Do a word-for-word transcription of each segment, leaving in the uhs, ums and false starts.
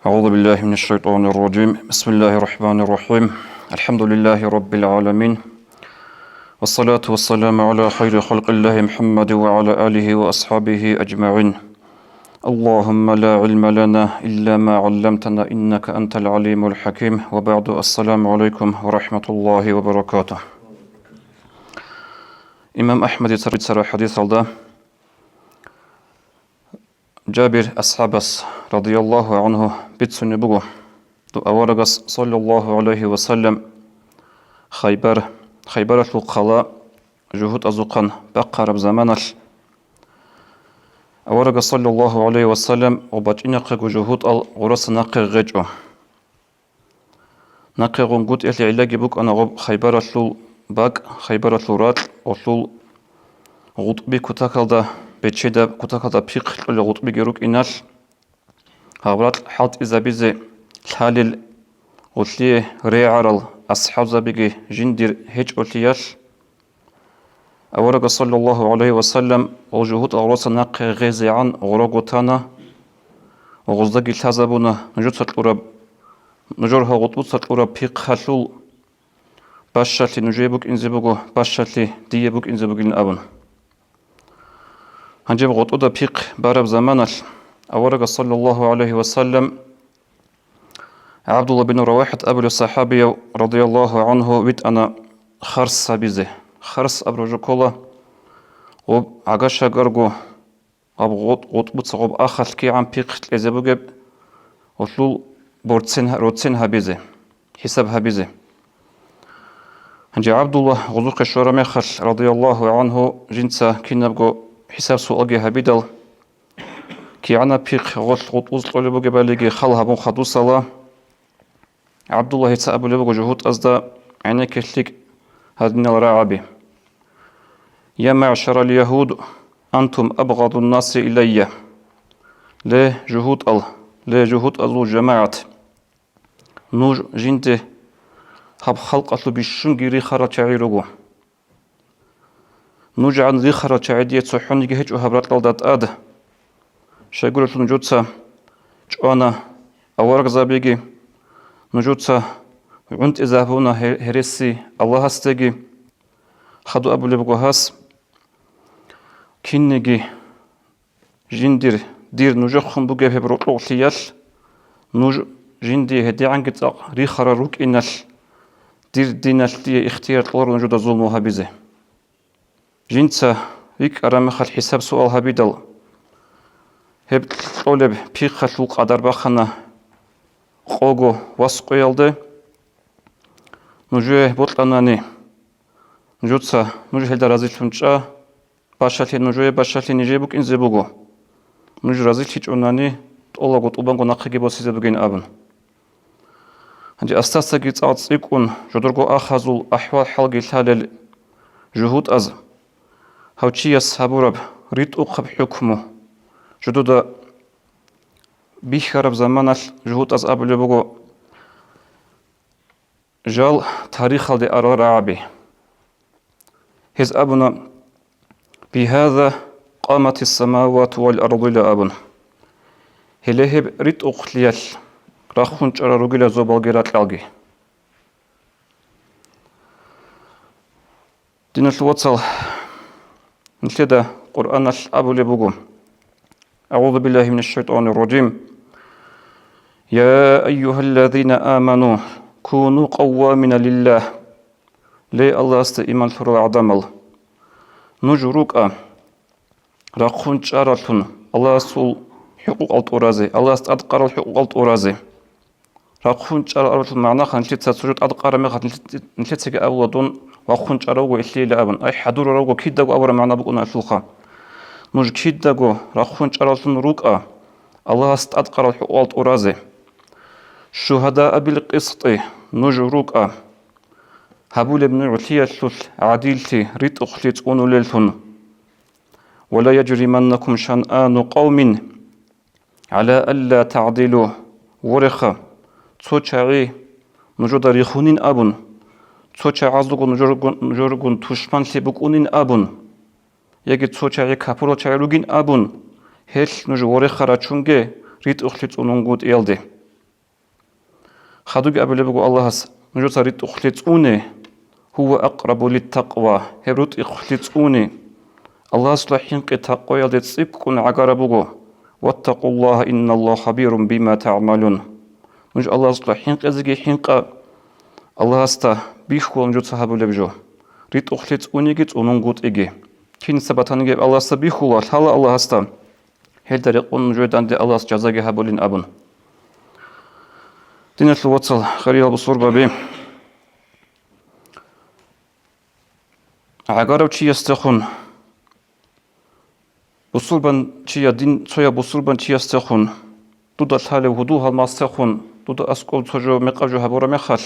أعوذ بالله من الشيطان الرجيم. بسم الله الرحمن الرحيم. الحمد لله رب العالمين. والصلاة والسلام على خير خلق الله محمد وعلى آله وأصحابه أجمعين. اللهم لا علم لنا إلا ما علمتنا إنك أنت العليم الحكيم. وبعد، السلام عليكم ورحمة الله وبركاته. Имам Ахмадица рицара хадисалда Жабир асхӀабас, радияллагьу гӀангьу, бицунеб буго, аварагас, саллаллагьу гӀалайгьи ва саллам, Хайбар, Хайбаралъул хъала жугьутӀазухъан бахъараб заманалъ, аварагас, саллаллагьу гӀалайгьи ва саллам, гъоб бачӀинахъего жугьутӀал гъураса нахъе гъечӀо. Нахъе гъунгутӀиялъе гӀиллаги букӀана гъоб Хайбаралъул бакӀ, Хайбаралъул ракь, гъолъул гъутӀби кутакалда, бечедаб кутакалда пихъ кьолел гъутӀбиги рукӀиналъ, гьаб ракь хӀалтӀизабизе лъалел гъолъие регӀарал асхӀабзабиги жиндир гьечӀолъиялъ, Аварагас, саллаллагьу гӀалайгьи ва саллам, гъол жугьутӀал гъураса нахъе гъезегӀан гъорого тана ва гъоздаги лъазабуна нужеца кьураб, нужер гьал гъутӀбуца кьураб пихъалъул бащалъи нужее букӀинзе буго, бащалъи дие букӀинзе бугилан абун. Гьанже гъотӀуда пихъ бараб заманалъ аварагас, саллаллагьу гӀалайгьи ва саллам, ГӀабдулла бин РавахӀат абулев сахӀабияв, радияллагьу гӀангьу, витӀана харс гьабизе. Харс абураб жо ккола гъоб гӀага-шагарго, гъаб гъутӀ-, гъутӀбуца гъоб ахалъ кигӀан пихъ кьезе бугеб, гъолъул борцен, роцен гьабизе, хӀисаб гьабизе. Гьанже ГӀабдулла гъозухъе щвараб мехалъ, радияллагьу гӀангьу, жинца кинабго хӀисаб-суалги гьабидал, кигӀанаб пихъ гъолъ гъутӀбуз кьолеб бугебалиги хал гьабун хадусала, ГӀабдуллагьица абулеб буго жугьутӀазда гӀенекке лъикӀ гьадинал рагӀаби: «Я магӀшарал ягьуд, антум абгъадун наси илайя». Ле, жугьутӀал, ле, жугьутӀазул жамагӀат! Нуж жинде гьаб халкъалъул бищунги рихарал чагӀи руго. НужегӀан рихарал чагӀи дие цохӀониги гьечӀо гьаб ракьалда тӀад. Щайгурелъул нужеца чӀвана аварагзабиги, нужеца гӀунтӀизабуна гье-, гьереси Аллагьасдеги. Хадуб абулеб буго гьас: кинниги жиндир, дир нужехун бугеб гьеб рокьукълъиялъ, нуж жиндие гьедигӀанги цӀакъ рихарал рукӀиналъ, дир диналъ дие ихтияр кьоларо нужеда зулму гьабизе. Жинца рикӀкӀараб мехалъ хӀисаб-суал гьабидал, гьеб кьолеб пихъалъул къадар бахана къого вас къоялде. Нужее бокьанани, нужеца, нуж гьелда разилъун чӀа, бащалъе нужее, бащалъе нижее букӀинзе буго. Нуж разилъичӀонани, тӀолабго тӀубанго нахъеги босизе бугин абун. Гьанже асдасаги цӀакъ цӀикӀкӀун жодорго ахазул ахӀвал-хӀалги лъалел жугьутӀаз, гьав чияс гьабураб ритӀухъаб хӀукму жодода бихьараб заманалъ, жугьутӀаз абулеб буго: «Жал тарихалде арал рагӀаби». Гьез абуна: «Бигьаза къаматис самавату вал ардила», – абун. Гьеле гьеб ритӀухълъиялъ рахун чӀарал ругила зобалги ракьалги. Диналъул вацал, нилъеда Къуръаналъ абулеб буго: أعوذ بالله من الشيطان الرجيم. يا أيها الذين آمنوا كونوا قوامين لله. Ле, Аллагьасда иман лъурал гӀадамал, нуж рукӀа рахъун чӀаралъун Аллагьасул хӀукъукъал тӀуразе, Аллагьас тӀадкъарал хӀукъукъал тӀуразе. Рахъун чӀарал абуралъул магӀна нилъеца цо жо тӀадкъараб мехалъ нилъ-, нилъецаги абула дун вахъун чӀаравго илъейила абун. Ай, хӀадурарабго кидаго абураб магӀна букӀуна гьелъулха. Нуж кидаго рахъун чӀараллъун рукӀа Аллагьас тӀадкъарал хӀукъуал тӀуразе. Шугьадаа бил къисти, нуж рукӀа гьабулеб нугӀлъиялъулъ гӀадиллъи, ритӀухълъи цӀунулеллъун. Ва ла яжриманнакум шанъану къавмин гӀала алла тагӀдилу, вореха, цо чагӀи нужеда рихунин абун, цо чагӀазулго нужергун, нужергун тушманлъи букӀунин абун, яги цо чагӀи капурал чагӀи ругин абун, гьелъ нуж вореха рачунге ритӀухълъи цӀунулгутӀиялде. Хадубги абулеб буго Аллагьас: «Нужеца ритӀухълъи цӀуне, гьува акърабу литтакъва, гьеб ритӀухълъи цӀуне, Аллагьасда хӀинкъи такъваялде цӀикӀкӀун гӀагараб буго. Ваттакъуллагьа, инналлагьа хабирун бима тагӀмалун». Нуж Аллагьасда хӀинкъизеги хӀинкъа, Аллагьасда бихьула нужеца гьабулеб жо. РитӀухълъи цӀунеги цӀунунгутӀиги. Кинса батаниги Аллагьасда бихьула, лъала Аллагьасда. Гьелда рекъон нужее данде Аллагьас жазаги гьабулин абун. Диналъул вацал, хириял бусурбаби, гӀагарав чиясдехун, бусурбан чия дин цояб бусурбан чиясдехун, дуда лъалев гьудул-гьалмагъасдехун, дуда аскӀов цо жо мекъаб жо гьабураб мехалъ,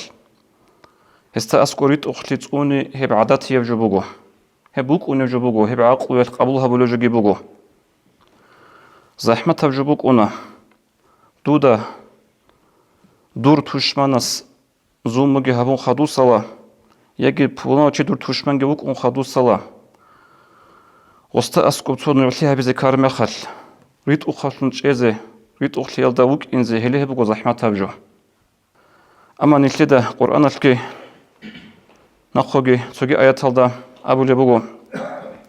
гьесда аскӀов ритӀухълъи цӀуни гьеб гӀадатияб жо буго, гьеб букӀунеб жо буго, гьеб гӀакълуялъ къабул гьабулеб жоги буго. ЗахӀматаб жо букӀуна. Дуда дур тушманас зулмуги гьабун хадусала, яги пуланав чи дур тушманги вукӀун хадусала, гъосда аскӀоб цо нугӀлъи гьабизе ккараб мехалъ, ритӀухълъун чӀезе, ритӀухълъиялда вукӀинзе гьеле гьеб буго захӀматаб жо. Амма нилъеда Къуръаналъги нахъоги цоги аяталда абулеб буго: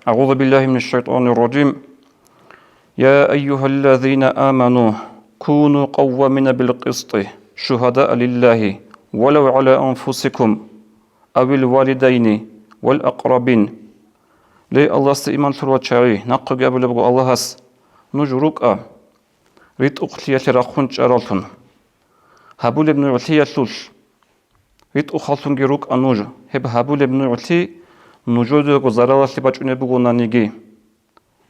«АгӀузу биллагьи минаш шайтӀанир ражим. Я айюгьаллазина аману, куну къаввамина бил къисти, шугьадаа лиллагьи, валав гӀала анфусикум, авил валидайни, вал акърабин». Ле, Аллагьасда иман лъурал чагӀи, нахъоги абулеб буго Аллагьас, нуж рукӀа ритӀухълъиялъе рахъун чӀараллъун. Гьабулеб нугӀлъиялъулъ ритӀухълъунги рукӀа нуж, гьеб гьабулеб нугӀлъи нужедаго заралалъе бачӀунеб бугонаниги,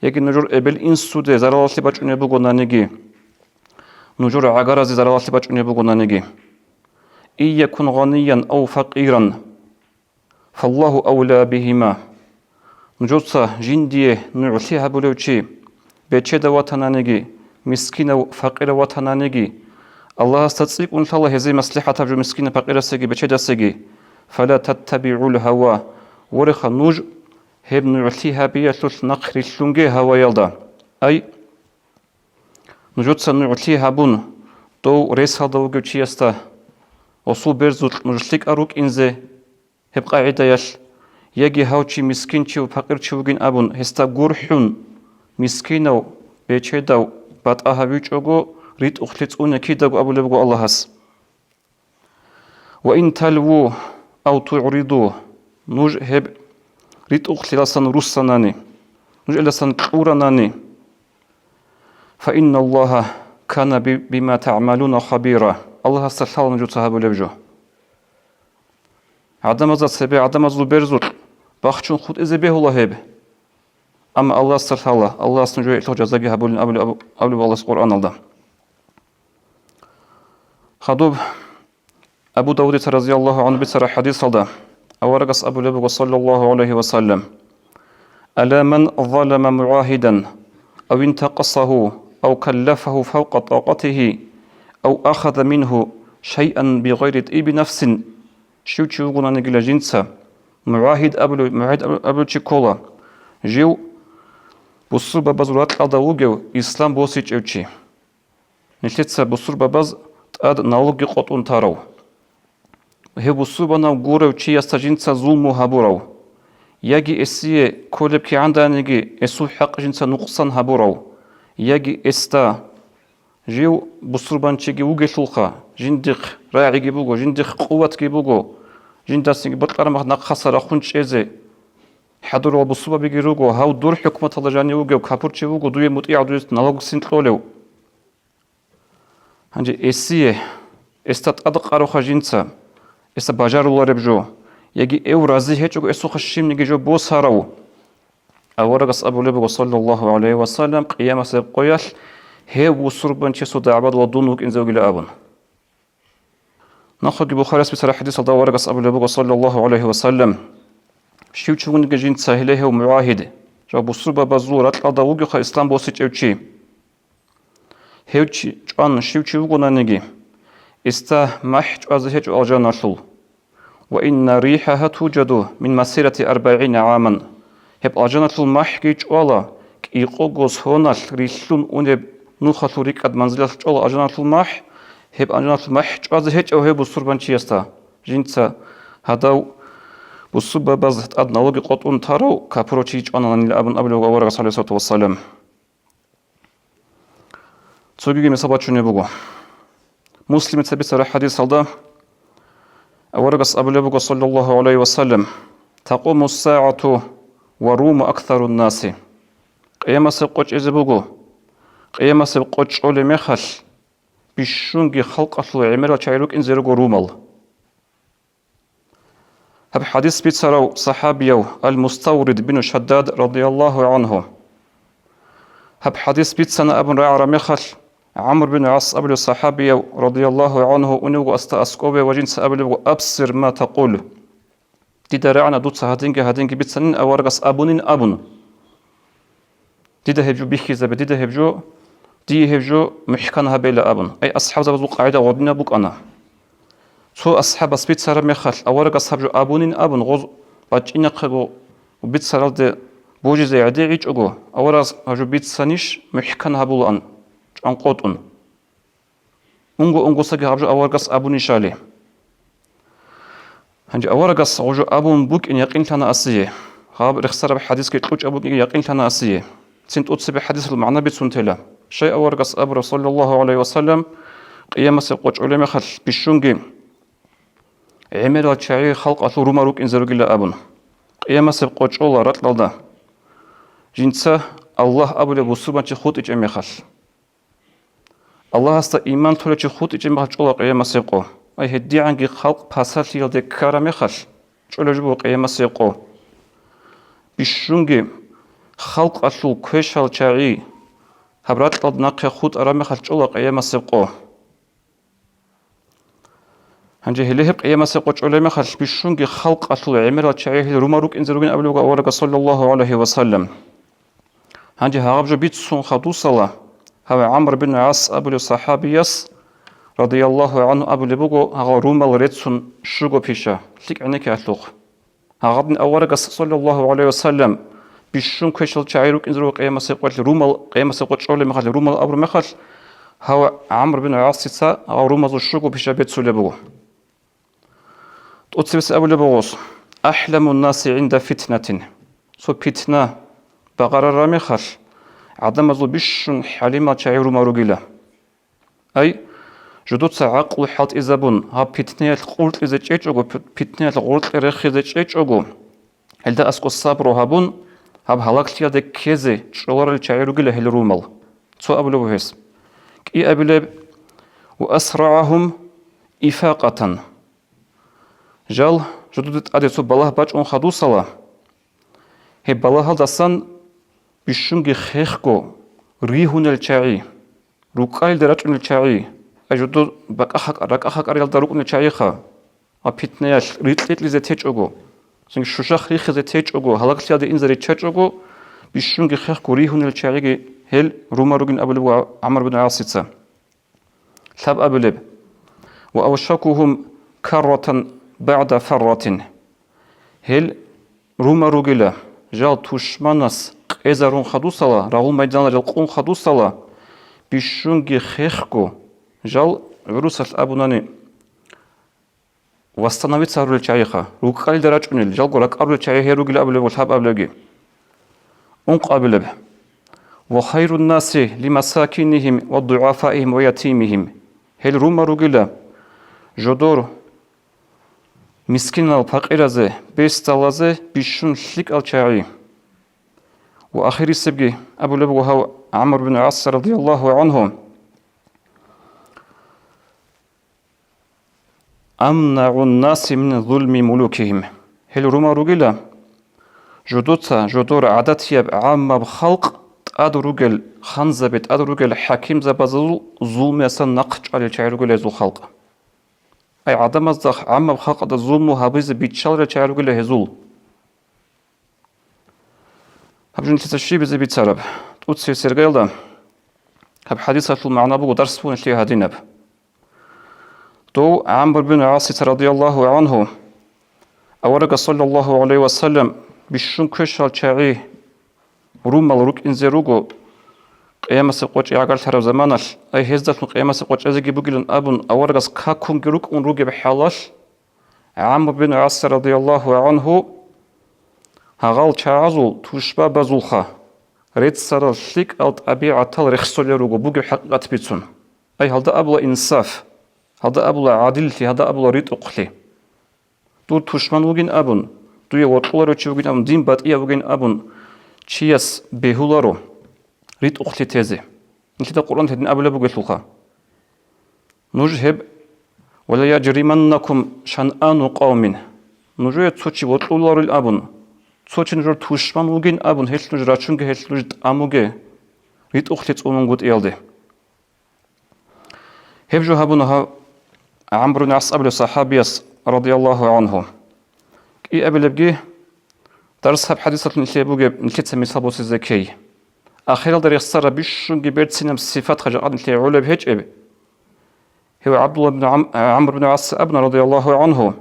яги нужер эбел-инсуде заралалъе бачӀунеб бугонаниги, нужер гӀагаразе заралалъе бачӀунеб бугонаниги. Ин якун гъаниян ав факъиран, фаллагьу авла бигьима. Нужеца жиндие нугӀлъи гьабулев чи, бечедав ватананиги, мискинав, факъирав ватананиги, Аллагьасда цӀикӀкӀун лъала гьезие маслихӀатаб жо мискинав-факъирасеги бечедасеги. Фала таттабигӀул гьава, вореха нуж гьеб нугӀлъи гьабиялъулъ нахърилълъунге гьаваялда. Ай, нужеца нугӀлъи гьабун, дов ресалда вугев чиясда, гъосул берзукь нуж лъикӀал рукӀинзе, гьеб къагӀидаялъ, яги гьав чи мискинчив, пакъирчив вугин абун, гьесда гурхӀун, мискинав, бечедав, батӀа гьавичӀого, ритӀухълъи цӀуне кидаго абулеб буго Аллагьас. Ва ин талву ав тугӀриду, нуж гьеб ритӀухълъиласан руссанани, нуж гьелдасан кьуранани, фа инналлагьа кана би-, бима тагӀмалуна хабира, Аллагьасда лъала нужеца гьабулеб жо. ГӀадамазда цебе гӀадамазул берзукь бахчун хутӀизе бегьула гьеб. Амма Аллагьасда лъала, Аллагьас нужее гьелъул жазаги гьабулин абулеб, абулеб Аллагьас Къуръаналда. Хадуб Абу Давудица разияллагьу гӀангьу бицараб хӀадисалда аварагас абулеб буго, саллаллагьу гӀалайгьи ва саллам: «Ала ман залама мугӀагьидан, ав интакъасагьу, ав каллафагьу фавкъа такъатигьи, ав ахаза мингьу шайъан бигъайри тӀиби нафсин». Щив чи вугонаниги жинца, мугӀагьид абулев, мугӀагьид абулев чи ккола, жив бусурбабазул ракьалда вугев, ислам босичӀев чи. Нилъеца бусурбабаз тӀад налогги къотӀун тарав, гьев бусурбанав гурев чиясда жинца зулму гьабурав, яги эсие кколеб кигӀанданиги эсул хӀакъ жинца нукъсан гьабурав, яги эсда, жив бусурбанчиги вугелъулха, жиндихъ рагӀиги буго, жиндихъ къуватги буго, жиндасаги бокьараб мехалъ нахъаса рахъун чӀезе хӀадурал бусурбабиги руго, гьав дур хӀукматалда жанив вугев капурчи вуго, дуе мутӀигӀав, дуе налогсин кьолев. Гьанже эсие, эсда тӀадкъаравха жинца, эсда бажарулареб жо, яги эв рази гьечӀого эсухъа щибниги жо босарав. Аварагас абулеб буго, саллаллагьу гӀалайгьи ва саллам, къиямасеб къоялъ гьев бусурбанчиясул дагӀбадалда дун вукӀинзе вугила абун. Нахъеги Бухарияс бицараб хӀадисалда аварагас абулеб буго, саллаллагьу гӀалайгьи ва саллам: «Щив чи вугониги жинца гьеле гьев мугӀагьид, жав бусурбабазул ракьалда вугевха ислам босичӀев чи». Гьев чи чӀван щив чи вугонаниги, эсда махӀ чӀвазе гьечӀо алжаналъул. «Ва инна рихӀагьа тужаду мин масирати арбагӀина гӀаман». Гьеб алжаналъул махӀги чӀвала, кӀикъого соналъ рилълъун унеб нухалъул рикӀкӀад манзилалъ чӀвала алжаналъул махӀ, Гьеб алжаналъул махӀ чӀвазе гьечӀев гьев бусурбанчиясда, жинца гьадав бусурбабаз тӀад налоги къотӀун тарав капурав чи чӀваналанила абун абулеб буго аварагас, гӀалайгьиссалату вассалам. Цогиги мисал бачунеб буго. Муслимица бицараб хӀадисалда аварагас абулеб буго, саллаллагьу гӀалайгьи ва саллам: «Такъуму ссагӀату ва руму аксарун наси». Къиямасеб къо чӀезе буго. Къиямасеб къо чӀолеб мехалъ, бищунги халкъалъул гӀемерал чагӀи рукӀинзе руго румал. Гьаб хӀадис бицарав сахӀабияв Ал-Муставрид бину Шаддад радияллагьу гӀанху. Гьаб хӀадис бицана абун рагӀараб мехалъ, ГӀамр бин ГӀас абулев сахӀабияв радияллагьу гӀанху унев вуго асда аскӀове ва жинца абулеб буго: «Абсир ма такъул». Дида рагӀана дуца гьадинги-гьадинги бицанин, аварагас абунин абун. Дида гьеб жо бихьизабе, дида гьеб жо, дие гьеб жо мухӀкан гьабейла абун. Ай, асхӀабзабазул къагӀида гъодинаб букӀана. Цо асхӀабас бицараб мехалъ, аварагас гьаб жо абунин абун, гъоз бачӀинахъего бицаралде божизе гӀедегӀичӀого, аварагас гьаб жо бицанищ мухӀкан гьабулаан, чӀванкъотӀун. Унго-унгосаги гьаб жо аварагас абунищали. Гьанже аварагас гъужу абун букӀин якъинлъана асие. Гьаб рехсараб хӀадисги кьучӀаб букӀин якъинлъана асие. Цин тӀоцебе хӀадисалъул магӀна бицун тела. Щай аварагас абураб, саллаллагьу гӀалайгьи ва саллам, къиямасеб къо чӀолеб мехалъ бищунги гӀемерал чагӀи халкъалъул румал рукӀинзе ругила абун. Къиямасеб къо чӀола ракьалда жинца Аллагь абулеб бусурбанчи хутӀичӀеб мехалъ. Аллагьасда иман лъолев чи хутӀичӀеб мехалъ чӀола къиямасеб къо. Ай, гьедигӀанги халкъ пасалъиялде ккараб мехалъ чӀолеб жо буго къиямасеб къо. Бищунги халкъалъул квешал чагӀи гьаб ракьалда нахъе хутӀараб мехалъ чӀола къиямасеб къо. Гьанже гьеле гьеб къиямасеб къо чӀолеб мехалъ бищунги халкъалъул гӀемерал чагӀи гьел румал рукӀинзе ругин абулеб буго аварагас, саллаллагьу гӀалайгьи ва саллам. Гьанже гьаб жо бицун хадусала, гьав ГӀамр бин ГӀас абулев сахӀабияс, радияллагьу гӀанху, абулеб буго, гьагъал румал реццун щуго пиша, лъикӀ гӀенеккеялъухъ. Гьагъадин аварагас, саллаллагьу гӀалайгьи ва саллам, бищун квешал чагӀи рукӀинзе руго къиямасеб къоялъ румал, къиямасеб къо чӀолеб мехалъ, румал абураб мехалъ, гьав ГӀамр бин ГӀасица гьагъал румазул щуго пиша беццулеб буго. ТӀоцебесеб абулеб буго гъос: «АхӀламун наси гӀинда фитнатин». Цо питна багъарараб мехалъ, гӀадамазул бищун хӀалимал чагӀи румал ругила. Ай, жодоца гӀакълу хӀалтӀизабун, гьаб питнаялъ къуркьизе чӀечӀого, пи-, питнаялъ гъоркье рехизе чӀечӀого, гьелда аскӀо сабру гьабун, гьаб гьалаглъиялде ккезе чӀоларел чагӀи ругила гьел румал. Цо абулеб буго гьес: «КӀиабилеб ва асрагӀагьум ифакъатан». Жал, жододе тӀаде цо балагь бачӀун хадусала, гьеб балагьалдасан бищунги хехго ригьунел чагӀи, рукӀкӀалилде рачӀунел чагӀи, ай жодор бакӀахъа-, ракӀахъакӀариялда рукӀунел чагӀиха, ва питнаялъ рикьикьизе течӀого, цинги щущахъ рихизе течӀого, гьалаглъиялде инзе риччачӀого, бищунги хехго ригьунел чагӀиги гьел румал ругин абулеб буго ГӀамр бин ГӀасица. Лъаб абулеб: «Ва авшакугьум карратан багӀда фарратин». Гьел румал ругила, жал тушманас къезарун хадусала, рагъул майдана жал къун хадусала, бищунги хехго, жал гӀурусалъ абунани, восстановиться гьарулел чагӀиха, рукӀкӀалилда рачӀунел, жалго ракӀарулел чагӀи гьел ругила абулеб ва лъаб абулебги. Ункъабилеб: «Ва хайрун наси лимасакинихим ва дугӀафаихим ва ятимихим». Гьел румал ругила жодор мискинал пакъиразе, бесдалазе бищун лъикӀал чагӀи. Ва ахирисебги абулеб буго гьав ГӀамр бин ГӀас радияллагьу гӀанху: «АмнагӀун наси мин зулми мулукихим». Гьел румал ругила, жодоца жодор гӀадатияб гӀаммаб халкъ тӀад ругел ханзаби, тӀад ругел хӀакимзабазул зулмуясан нахъ чӀвалел чагӀи ругила гьезул халкъ. Ай, гӀадамазда, гӀаммаб халкъалда зулму гьабизе биччаларел чагӀи ругила гьезул. Гьаб жо нилъеца щибизе бицараб? ТӀоцебесеб иргаялда гьаб хӀадисалъул магӀна буго дарс бугони лъие гьадинаб. Дов ГӀамр бин ГӀасица радияллагьу гӀанху, аварагас саллаллагьу гӀалайгьи ва саллам бищун квешал чагӀи румал рукӀинзе руго, къиямасеб къо чӀегӀагарлъараб заманалъ, ай, гьездалъун къиямасеб къо чӀезеги бугилан абун, аварагас какунги рукӀун ругеб хӀалалъ, ГӀамр бин ГӀас радияллагьу гӀангьу гьагъал чагӀазул тушбабазулха реццарал лъикӀал тӀабигӀатал рехсолел руго бугеб хӀакъикъат бицун. Ай, гьалда абула инсаф, гьалда абула гӀадиллъи, гьалда абула ритӀухълъи. Дур тушман вугин абун, дуе вокьуларев чи вугин абун, дин батӀияб вугин абун, чияс бегьуларо ритӀухълъи тезе. Нилъеда Къуръан гьедин абулеб бугелъулха. Нуж гьеб: «Ва ла яжриманнакум шанъану къавмин». Нужее цо чи вокьуларел абун, цо чи нужер тушман вугин абун, гьелъ нуж рачунге, гьелъ нуж тӀамуге, ритӀухълъи цӀунгутӀиялде. Гьеб жо гьабуна гьав ГӀамр ибн ГӀас абулев сахабияс, радияллагьу гӀангьу. КӀиабилебги дарс гьаб хӀадисалъун нилъее бугеб, нилъеца мисал босизе ккей. Ахиралда рехсараб бищунги берцинаб сифат хъажакъад нилъее гӀолеб гьечӀеб. Гьев ГӀабдулла ибн ГӀам-, ГӀамр ибн ГӀас абуна, радияллагьу гӀангьу,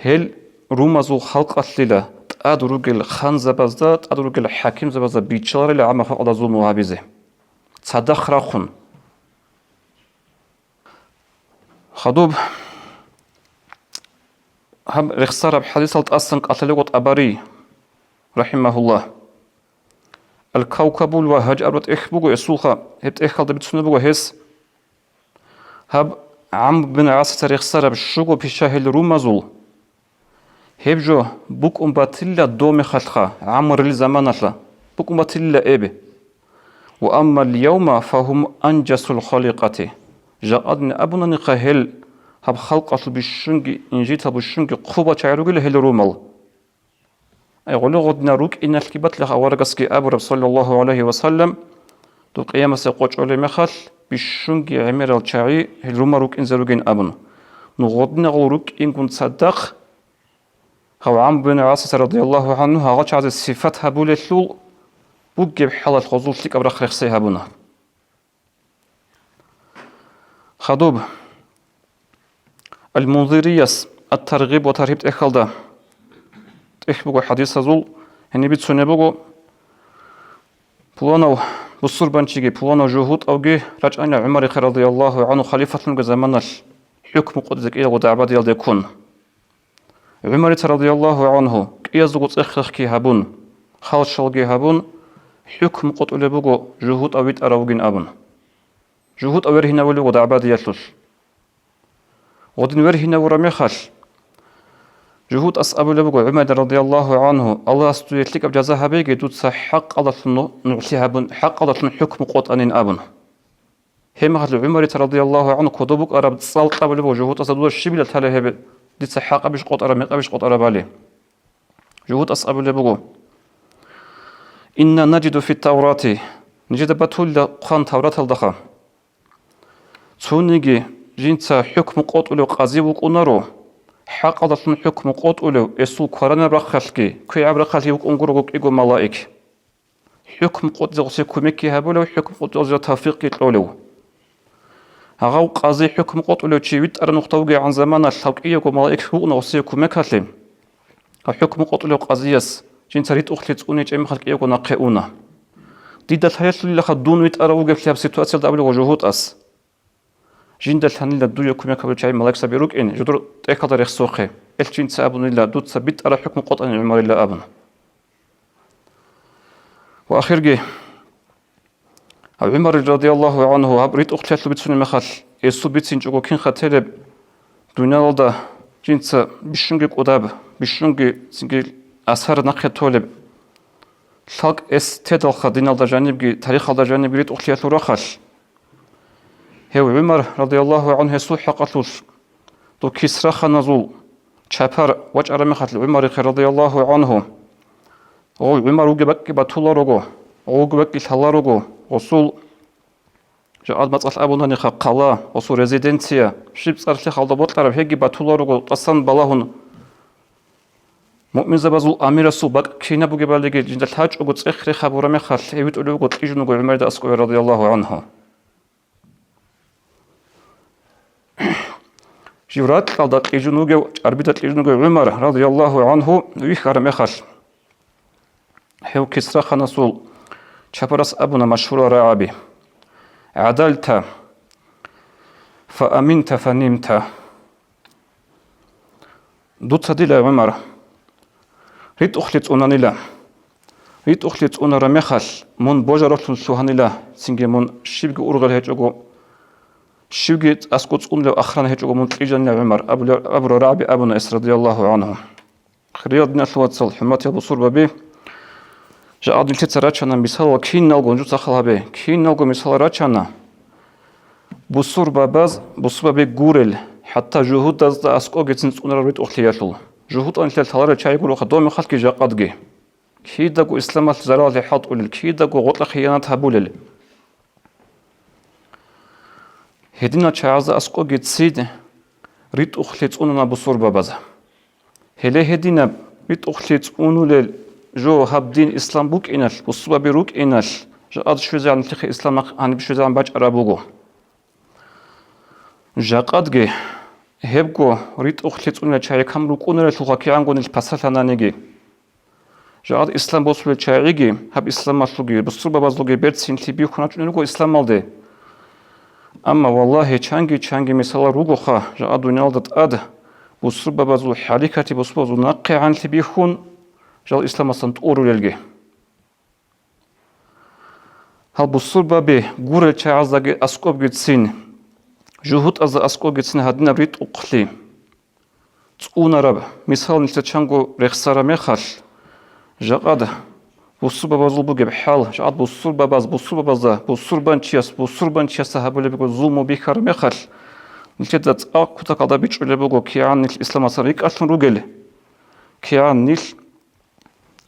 гьел румазул халкъалъила тӀад ругел ханзабазда, тӀад ругел хӀакимзабазда биччаларила гӀамма халкъалда зулму гьабизе. Цадахъ рахъун. Хадуб, гьаб рехсараб хӀадисал тӀасан кӀалъалего ТӀабарий, рахӀимагьуллагь. Ал-Кавкабул ва гьажарба тӀехь буго эсулха, гьеб тӀехьалда бицунеб буго гьес. Гьаб ГӀамр бин ГӀасица рехсараб щуго пишагьил румазул, гьеб жо букӀун батилла дов мехалъха, ГӀамрил заманалъа, букӀун батилла эб. Ва аммал явма фагьум анжасул халикъати. Жакъадни абунаниха гьел гьаб халкъалъул бищунги инжитал бищунги хъубал чагӀи ругила гьел румал. Ай, гъоле гъодинал рукӀиналъги батлахъ аварагасги абураб, саллаллагьу гӀалайгьи ва саллам, доб къиямасеб къо чӀолеб мехалъ, бищунги гӀемерал чагӀи гьел румал рукӀинзе ругин абун. Ну гъодинагъул рукӀингун цадахъ, гьав ГӀамр бин ГӀасица, радияллагьу гӀангьу, гьагъал чагӀазе сифат гьабулелъул бугеб хӀалалъ гъозул лъикӀаб рахъ рехсей гьабуна. Хадуб, Ал-Мунзирияс Ат-Таргъиб ва Таргьиб тӀехьалда тӀехь буго хӀадисазул, гьениб бицунеб буго, пуланав бусурбанчиги, пуланав жугьутӀавги рачӀана ГӀумарихъе, радияллагьу гӀангьу, халифатлъунги заманалъ хӀукму къотӀизе кӀиялго дагӀбадиялде ккун. ГӀумарица, радияллагьу гӀангьу, кӀиязулго цӀех-рехги гьабун, халщалги гьабун, хӀукму къотӀулеб буго жугьутӀав витӀарав вугин абун. ЖугьутӀав вергьинавулев вуго дагӀбадиялъулъ. Гъодин вергьинавураб мехалъ, жугьутӀас абулеб буго ГӀумарда, радияллагьу гӀангьу: «Аллагьас дуе лъикӀаб жаза гьабеги, дуца хӀакъалдалъун нугӀлъи гьабун, хӀакъалдалъун хӀукму къотӀанин», – абун. Гьеб мехалъ ГӀумарица, радияллагьу гӀангьу, кодоб букӀараб цӀал кьабулеб буго жугьутӀасда: «Дуда щибилан лъала гьеб, дица хӀакъабищ къотӀараб, мекъабищ къотӀарабали?» ЖугьутӀас абулеб буго: «Инна наджиду фит-Таврати», нижеда батулла хъван Тавраталдаха. Цониги жинца хӀукму къотӀулев къази вукӀунаро, хӀакъалдалъун хӀукму къотӀулев, эсул кваранаб рахъалъги, квегӀаб рахъалъги вукӀун гурого кӀиго малаик. ХӀукму къотӀизе гъосие кумекги гьабулев, хӀукму къотӀизе тавфикъги кьолев. Гьагъав къази, хӀукму къотӀулев чи витӀараб нухда вугегӀан заманалъ гьав кӀиявго малаик вукӀуна гъосие кумекалъе. Гьав хӀукму къотӀулев къазияс жинца ритӀухълъи цӀуничӀеб мехалъ кӀиявго нахъе уна. Дида лъаялъулилаха дун витӀарав вугеблъи гьаб ситуациялда абулеб жугьутӀас. Жинда лъанила дуе кумек гьабулел чагӀи малаикзаби рукӀин, жодор тӀехьалда рехсохъе. Эл жинца абунила: «Дуца битӀараб хӀукму къотӀанин ГӀумарилла», – абун. Ва ахирги, гьав ГӀумар, радияллагьу гӀангьу, гьаб ритӀухълъиялъул бицунеб мехалъ, эсул бицинчӀого кинха телеб, дуниялалда жинца бищунги кӀудаб, бищунги цинги асар нахъе толеб, лъалкӀ эс тедалха диналда жанибги, тарихалда жанибги ритӀухълъиялъул рахъалъ. Гьев ГӀумар, радияллагьу гӀангьу, гьесул хӀакъалъулъ дов Кисра ханазул чапар вачӀараб мехалъ ГӀумарихъе, радияллагьу гӀангьу, гъов ГӀумар вугеб бакӀги батуларого, гъов вугеб бакӀги лъаларого, гъосул, жакъад мацӀалъ абунаниха, хъала, гъосул резиденция, щиб цӀар лъихъалда бокьараб гьебги батуларого, тӀасан балагьун, муъминзабазул амирасул бакӀ кинаб бугебалиги жинда лъачӀого цӀех-рех гьабураб мехалъ, гьев витӀулев вуго кьижун вуго ГӀумарида аскӀове, радияллагьу гӀангьу. Жив ракьалда кьижун вугев, чӀарбида кьижун вугев ГӀумар, радияллагьу гӀангьу, вихьараб мехалъ, гьев Кисра ханасул чапарас абуна машгьурал рагӀаби: عدلت فأمنت فنمت. Дуца, дила ГӀумар, ритӀухълъи цӀунанила. РитӀухълъи цӀунараб мехалъ, мун божараблъун лъугьанила, цинги мун щибги ургъел гьечӀого, щибги аскӀо цӀунулев ахран гьечӀого мун кьижанила, ГӀумар, абула-, абураб рагӀаби абуна эс, радияллагьу гӀангьу. Хириял диналъул вацал, хӀурматиял бусурбаби, жагьад нилъеца рачана мисалал киналго, нужеца хал гьабе, киналго мисал рачана. Бусурбабаз бусурбаби гурел, хӀатта жугьутӀазда аскӀобгицин цӀунараб ритӀухълъиялъул. ЖугьутӀанилъ лъаларел чагӀи гуроха дов мехалъги жакъадги. Кидаго исламалъ заралги хӀалтӀулел, кидаго гъоркьа хиянат гьабулел. Гьединал чагӀазда аскӀобгицин ритӀухълъи цӀунана бусурбабаз. Гьеле гьединаб ритӀухълъи цӀунулел жо гьаб дин ислам букӀиналъ, бусурбаби рукӀиналъ, жакъад щвезегӀан нилъехъе ислам нахъ гьаниб щвезегӀан бачӀараб буго. Жакъадги гьебго ритӀухълъи цӀунулел чагӀи кам рукӀунарелъулха кигӀанго нилъ пасалъананиги. Жагьад ислам босулел чагӀиги, гьаб исламалъулги, бусурбабазулги берцинлъи бихьун рачӀунел руго исламалде. Амма, валлагьи, чанги-чанги мисалал ругоха, жагьад дуниялалда тӀад бусурбабазул хӀаракатги бусурбабазул нахъегӀанлъи бихьун, жал исламасан тӀурулелги. Гьал бусурбаби гурел чагӀаздаги аскӀобгицин, жугьутӀазда аскӀобгицин гьадинаб ритӀухълъи цӀунараб мисал нилъер чанго рехсараб мехалъ, жакъад бусурбабазул бугеб хӀал, жакъад бусурбабаз бусурбабазда, бусурбанчияс бусурбанчиясда гьабулеб буго зулму бихьараб мехалъ, нилъеда цӀакъ кутакалда бичӀчӀулеб буго кигӀан нилъ исламасан рикӀкӀалъун ругел, кигӀан нилъ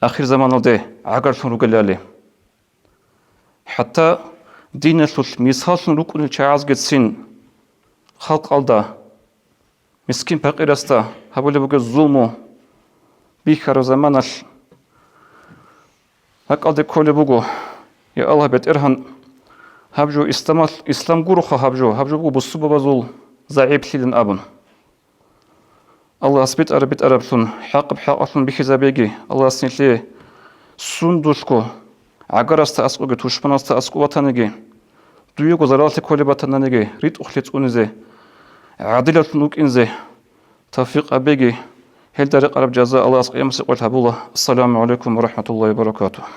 ахирзаманалде гӀагарлъун ругелали. ХӀатта диналъулъ мисаллъун рукӀунел чагӀазгицин халкъалда, мискин-пакъирасда гьабулеб бугеб зулму бихьараб заманалъ ракӀалде кколеб буго: «Я Аллагь, БетӀергьан, гьаб жо исламалъ-, ислам гуроха гьаб жо, гьаб жо буго бусурбабазул загӀиплъилан», – абун. Аллагьас битӀараб битӀараблъун, хӀакъаб хӀакъалъун бихьизабеги, Аллагьас нилъее сундулъго гӀагарасда аскӀоги тушманасда аскӀоб батаниги, дуего зараллъи кколеб батананиги, ритӀухълъи цӀунизе, гӀадилаллъун рукӀинзе тавфикъ гьабеги, гьелда рекъараб жаза Аллагьас къиямасеб къоялъ гьабула. Ассаламу гӀалайкум ва рахӀматуллагьи ва баракатугь.